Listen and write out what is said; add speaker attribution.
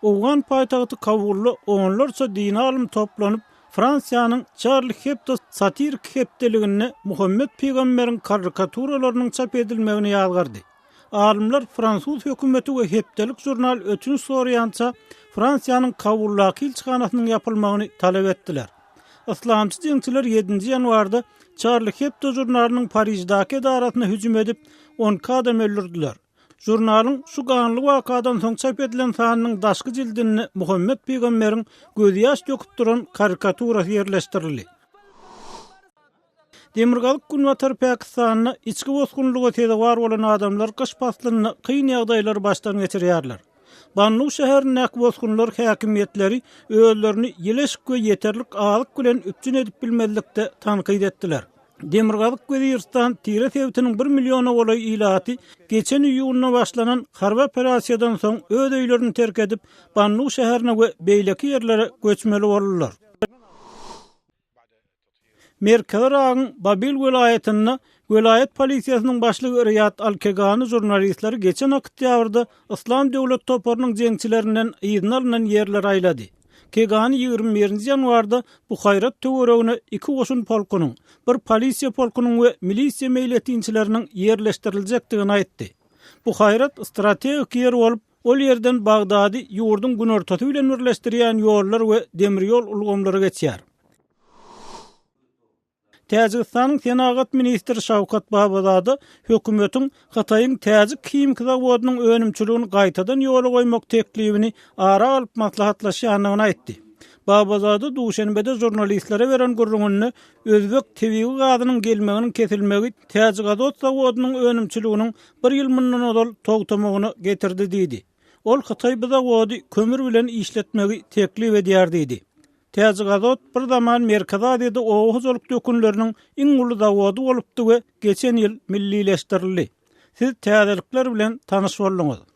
Speaker 1: Owgan paýtagty Kabulda onlarça dini alym toplanyp, Fransiýanyň Charlie Hebdo satiriki hepdeliginde Muhammet pygamberiň karikaturalarynyň çap edilmegini ýazgardy. Alymlar fransuz hökümeti we hepdelik žurnal ötünç soraýança Fransiýanyň Kabuldaky ilçihanasynyň ýapylmagyny talap etdiler. Yslamçy jeňçiler ýedinji ýanwarda Charlie Hebdo žurnalynyň Pariždäki edarasyna hüjüm edip, 12 adam öldürdiler. Žurnalyň şu ganly wakadan soň çap edilen sanynyň daşky jildinde Muhammet pygamberiň gözýaş döküp duran karikaturasy ýerleşdirildi. Demirgazyk-günbatar Pakistanda içki bosgunlyga sezewar bolan adamlar gyş paslynda kyn ýagdaýlary başdan geçirýärler. Bannu şäherindäki bosgunlar häkimiýetleri özlerini ýyly eşik we ýeterlik azyk bilen üpjün edip bilmezlikde tankyt etdiler. Demirgazyk Weziristan tire sebitiniň bir milliona golaý ilaty geçen iýunda başlanan harby operasiýadan soň öz öýlerini terk edip, Bannu şäherine we beýleki ýerlere göçmeli boldular. Merkezi Yragyň Babil welaýatynda welaýat polisiýasynyň başlygy Riýad al-Kegany žurnalistleri geçen oktýabrda Yslam döwlet toparynyň jeňçilerinden yzyna alnan ýerlere aýlady. Kegany 21 nji ýanwarda Buhaýrat töweregine iki goşun polkunyň, bir polisiýa polkunyň we milisiýa meýletinçileriniň ýerleşdiriljekdigini aýtdy. Buhaýrat strategik ýer bolup, ol ýerden Bagdady ýurduň günortasy bilen birleşdirýän ýollar we demir ýol ulgamlary geçýär. Täjigistanyň senagat ministri Şawkat Babazada hökümetiň Hytaýyň täjik himiki zawodynyň önümçiligini gaýtadan ýola goýmak teklibini ara alyp maslahatlaşýandygyny aýtdy. Babazada Duşenbede žurnalistlere beren gürrüňinde özbek tebigy gazynyň gelmeginiň kesilmegi Täjigazot zawodynyň önümçiliginiň bir ýyl mundan ozal togtamagyna getirdi diýdi. Ol Hytaý bu zawody kömür bilen işletmegi teklip edýär diýdi. Täjigazot bir zaman Merkezi Aziýada oba hojalyk dökünleriniň iň uly zawody bolupdy we geçen ýyl millileşdirildi. Siz täzelikler bilen tanyş bolduňyz.